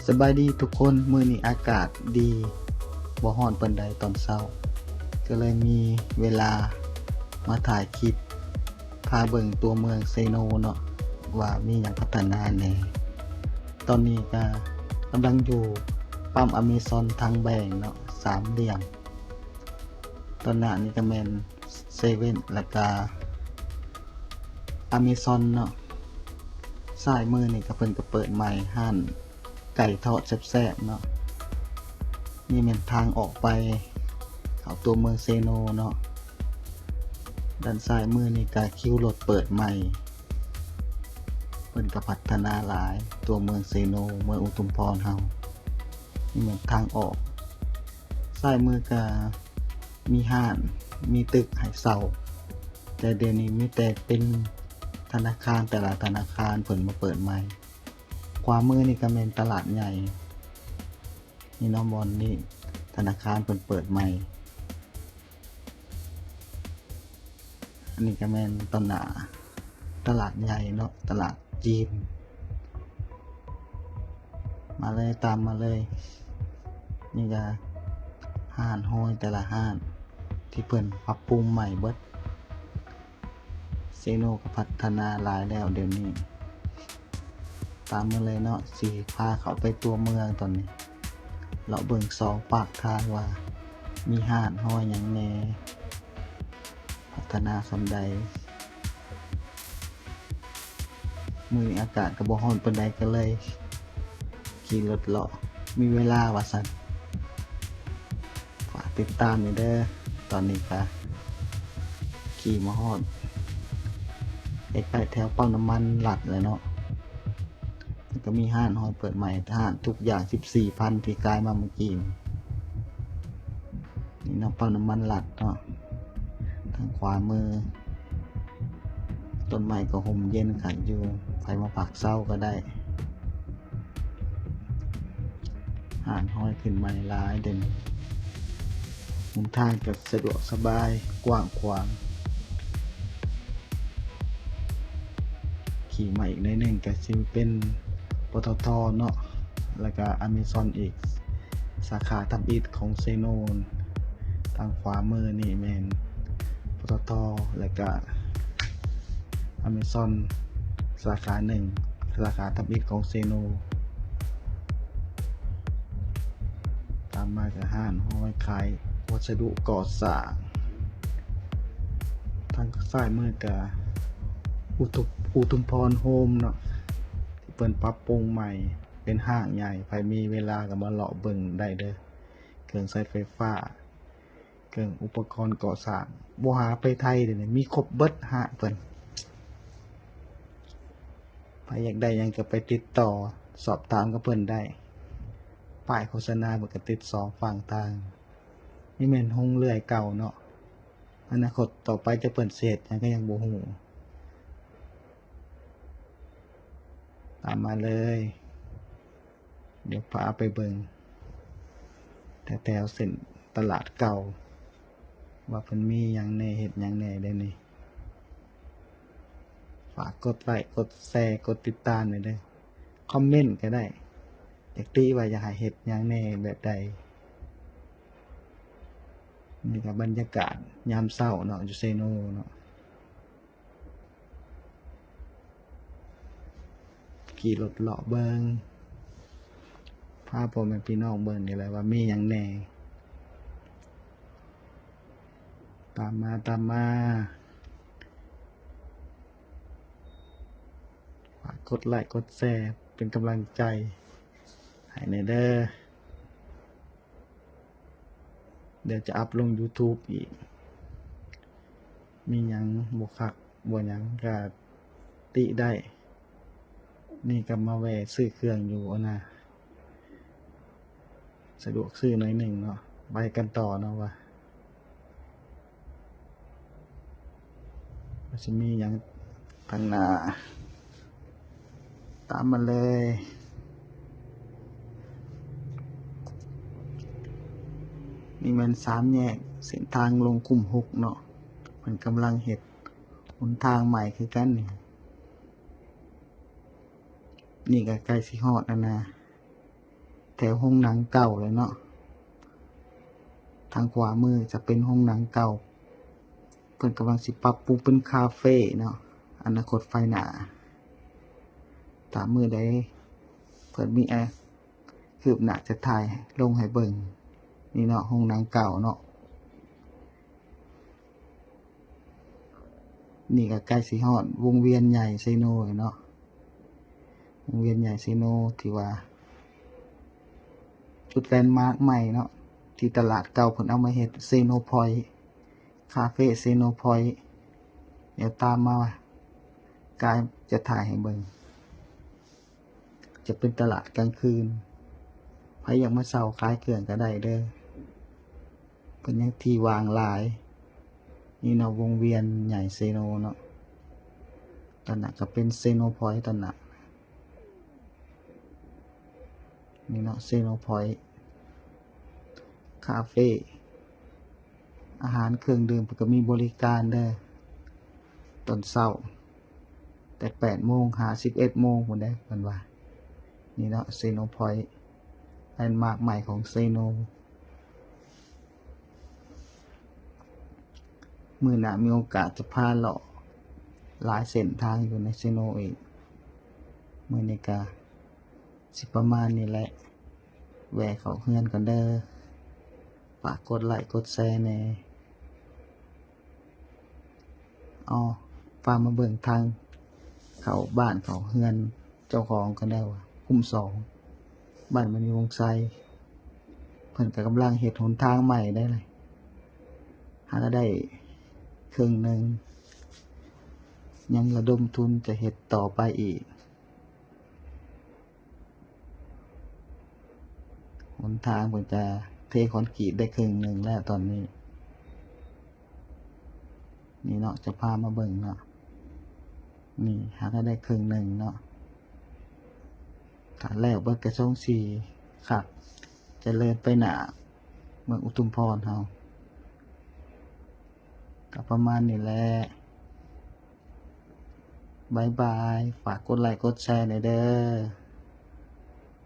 ສະບາຍດີທຸກຄົນ, ມື້ນີ້ອາກາດດີ ບໍ່ຮ້ອນປານໃດຕອນເຊົ້າ, ກໍເລີຍມີເວລາມາຖ່າຍຄລິບ ພາເບິ່ງຕົວເມືອງເຊໂນເນາະ ວ່າມີຫຍັງພັດທະນາແດ່. ຕອນນີ້ກໍກຳລັງຢູ່ປ້ຳອາເມຊອນທາງແບ່ງເນາະ ສາມຫຼ່ຽມ. ຕອນໜ້ານີ້ກໍແມ່ນເຊເວັ່ນ ແລ້ວກໍອາເມຊອນເນາະ. ຊ້າຍມືນີ້ກໍເພິ່ນກໍເປີດໃໝ່ຮ້ານໄກ່ທອດແຊບໆເນາະ. ນີ້ແມ່ນທາງອອກໄປເຂົ້າຕົວເມືອງເຊໂນເນາະ. ດ້ານຊ້າຍມືນີ້ກໍຄິວລົດເປີດໃໝ່. ເພິ່ນກໍພັດທະນາຫຼາຍ ຕົວເມືອງເຊໂນ ເມືອງອຸທຸມພອນເຮົາ. ນີ້ແມ່ນທາງອອກ. ຊ້າຍມືກໍມີຮ້ານ ມີຕຶກໃຫ້ເຊົ່າ, ແຕ່ດຽວນີ້ມີແຕ່ເປັນທະນາຄານ, ແຕ່ລະທະນາຄານເພິ່ນມາເປີດໃໝ່. ຂວາມືນີ້ກໍແມ່ນຕະຫຼາດໃຫຍ່. ນີ້ເນາະ ບ່ອນນີ້ທະນາຄານເພິ່ນເປີດໃໝ່. ອັນນີ້ກໍແມ່ນຕອນໜ້າຕະຫຼາດໃຫຍ່ເນາະ ຕະຫຼາດຈີນ. ມາເລີຍ ຕາມມາເລີຍ. ນີ້ກໍຮ້ານຮອຍແຕ່ລະຮ້ານທີ່ເພິ່ນປັບປຸງໃໝ່ເບິດ. ເຊໂນກໍພັດທະນາຫຼາຍແລ້ວດຽວນີ້. ຕາມມາເລີຍເນາະ ຊິພາເຂົ້າໄປຕົວເມືອງຕອນນີ້ ເລາະເບິ່ງສອງປາກທາງວ່າມີຮ້ານຮອຍຫຍັງແດ່ ພັດທະນາສ່ຳໃດ. ມື້ນີ້ອາກາດກໍບໍ່ຮ້ອນປານໃດ ກໍເລີຍຂີ່ລົດເລາະ ມີເວລາວ່າຊັ້ນ. ຝາກຕິດຕາມແດ່ເດີ. ຕອນນີ້ກະຂີ່ມາຮອດໃກ້ໆແຖວປ້ຳນ້ຳມັນລັດແລ້ວເນາະ. ແລ້ວກໍມີຮ້ານຮອຍເປີດໃໝ່, ຮ້ານທຸກຢ່າງສິບສີ່ພັນທີ່ກາຍມາເມື່ອກີ້ນີ້ເນາະ, ປ້ຳນ້ຳມັນລັດເນາະ. ທາງຂວາມື ຕົ້ນໄມ້ກໍຮົ່ມເຢັນຄັກຢູ່, ໃຜມາພັກເຊົາກໍໄດ້. ຮ້ານຮອຍຂຶ້ນໃໝ່ຫຼາຍເດ. ຫົນທາງກໍສະດວກສະບາຍ ກວ້າງຂວາງ. ຂີ່ມາອີກໜ້ອຍໜຶ່ງກໍຊິເປັນ ປຕທ ເນາະ, ແລ້ວກໍອາເມຊອນອີກ ສາຂາທຳອິດຂອງເຊໂນ. ທາງຂວາມືນີ້ແມ່ນ ປຕທ ແລ້ວກະອາເມຊອນສາຂາໜຶ່ງ ສາຂາທຳອິດຂອງເຊໂນ. ຕາມມາກະຮ້ານຮອຍຂາຍວັດສະດຸກໍ່ສ້າງ. ທາງຊ້າຍມືກະ ອຸທຸ ອຸທຸມພອນໂຮມເນາະ ທີ່ເພິ່ນປັບປຸງໃໝ່ເປັນຫ້າງໃຫຍ່. ໃຜມີເວລາກໍມາເລາະເບິ່ງໄດ້ເດີ. ເຄື່ອງໃຊ້ໄຟຟ້າ ເຄື່ອງອຸປະກອນກໍ່ສ້າງ ບໍ່ຫາໄປໄທເດນີ້ ມີຄົບເບິດຮ້ານເພິ່ນ. ໃຜຢາກໄດ້ຫຍັງກໍໄປຕິດຕໍ່ສອບຖາມກັບເພິ່ນໄດ້. ປ້າຍໂຄສະນາເພິ່ນກໍຕິດສອງຝັ່ງທາງ. ນີ້ແມ່ນໂຮງເລື່ອຍເກົ່າເນາະ, ອະນາຄົດຕໍ່ໄປຈະເພິ່ນຊິເຮັດຫຍັງກໍຍັງບໍ່ຮູ້. ຕາມມາເລີຍ ດຽວພາໄປເບິ່ງແຖວໆເສັ້ນຕະຫຼາດເກົ່າ ວ່າເພິ່ນມີຫຍັງແດ່ ເຮັດຫຍັງແດ່ເດນີ້. ຝາກກົດໄລ້ ກົດແຊ ກົດຕິດຕາມແດ່ເດີ. ຄອມເມັນກໍໄດ້ ຢາກຕິວ່າຢາກໃຫ້ເຮັດຫຍັງແດ່ ແບບໃດ. ນີ້ກໍບັນຍາກາດຍາມເຊົ້າເນາະ ຢູ່ເຊໂນເນາະ. ຂີ່ລົດເລາະເບິ່ງ ພາພໍ່ແມ່ພີ່ນ້ອງເບິ່ງນີ້ແຫຼະວ່າມີຫຍັງແດ່. ຕາມມາ ຕາມມາ. ຝາກກົດໄລ້ ກົດແຊ ເປັນກຳລັງໃຈໃຫ້ແດ່ເດີ. ດຽວຈະອັບລົງຢູທູບອີກ. ມີຫຍັງບໍ່ຄັກບໍ່ຫຍັງກະຕິໄດ້. ນີ້ກໍມາແວ່ຊື້ເຄື່ອງຢູ່ອັນນະ ສະດວກຊື້ໜ້ອຍໜຶ່ງເນາະ. ໄປກັນຕໍ່ເນາະ ວ່າ ວ່າຊິມີຫຍັງທາງໜ້າ. ຕາມມາເລີຍ. ນີ້ແມ່ນສາມແຍກເສັ້ນທາງລົງຄຸ້ມຫົກເນາະ, ເພິ່ນກຳລັງເຮັດຫົນທາງໃໝ່ຄືກັນນີ້. ນີ້ກໍໃກ້ຊິຮອດແລ້ວນະ. ແຖວໂຮງໜັງເກົ່າເລີຍເນາະ. ທາງຂວາມືຈະເປັນໂຮງໜັງເກົ່າ ເພິ່ນກຳລັງຊິປັບປຸງເປັນຄາເຟເນາະ ອະນາຄົດໄຟໜ້າ. ຖ້າມື້ໃດເພິ່ນມີ ແອ ຄືບໜ້າຈະຖ່າຍລົງໃຫ້ເບິ່ງ. ນີ້ເນາະ ໂຮງໜັງເກົ່າເນາະ. ນີ້ກໍໃກ້ຊິຮອດວົງວຽນໃຫຍ່ເຊໂນແລ້ວເນາະ. ວົງວຽນໃຫຍ່ເຊໂນ ທີ່ວ່າຈຸດແລນມາກໃໝ່ເນາະ ທີ່ຕະຫຼາດເກົ່າເພິ່ນເອົາມາເຮັດເຊໂນພອຍ ຄາເຟເຊໂນພອຍ. ດຽວຕາມມາ ກາຍຈະຖ່າຍໃຫ້ເບິ່ງ. ຈະເປັນຕະຫຼາດກາງຄືນ ໃຜຢາກມາເຊົ່າຂາຍເຄື່ອງກໍໄດ້ເດີ ເພິ່ນຍັງທີ່ວ່າງຫຼາຍ. ນີ້ເນາະ ວົງວຽນໃຫຍ່ເຊໂນເນາະ. ຕອນນັ້ນກໍເປັນເຊໂນພອຍຕອນນັ້ນ. ນີ້ເນາະ ເຊໂນພອຍ ຄາເຟ ອາຫານເຄື່ອງດື່ມເພິ່ນກໍມີບໍລິການເດີ ຕອນເຊົ້າ ແຕ່ແປດໂມງຫາສິບເອັດໂມງພຸ້ນເດ້ ເພິ່ນວ່າ. ນີ້ເນາະ ເຊໂນພອຍ ແລນມາກໃໝ່ຂອງເຊໂນ. ມື້ໜ້າມີໂອກາດຈະພາເລາະຫຼາຍເສັ້ນທາງຢູ່ໃນເຊໂນອີກ. ມື້ນີ້ກະຊິປະມານນີ້ແຫຼະ ແວ່ເຂົ້າເຮືອນກ່ອນເດີ. ຝາກກົດໄລກົດແຊແດ່. ອໍ ຝາກມາເບິ່ງທາງເຂົ້າບ້ານເຂົ້າເຮືອນເຈົ້າຂອງກັນແດ່ວ່າ ຄຸ້ມສອງ ບ້ານມະນີວົງໄຊ ເພິ່ນກໍກຳລັງເຮັດຫົນທາງໃໝ່ໄດ້ເລີຍ. ຫາກະໄດ້ເຄິ່ງໜຶ່ງ ຍັງລະດົມທຶນຈະເຮັດຕໍ່ໄປອີກ. ຫົນທາງເພິ່ນກະເທຄອນກຣີດໄດ້ເຄິ່ງໜຶ່ງແລ້ວຕອນນີ້. ນີ້ເນາະ ຈະພາມາເບິ່ງເນາະ. ນີ້ຫາກະໄດ້ເຄິ່ງໜຶ່ງເນາະ. ຖ້າແລ້ວເບິດກະຊົງຊິຄັກຈະເລີນໄປໜ້າເມືອງອຸທຸມພອນເຮົາ. ກໍປະມານນີ້ແຫຼະ. ບາຍບາຍ. ຝາກກົດໄລກົດແຊແດ່ເດີ.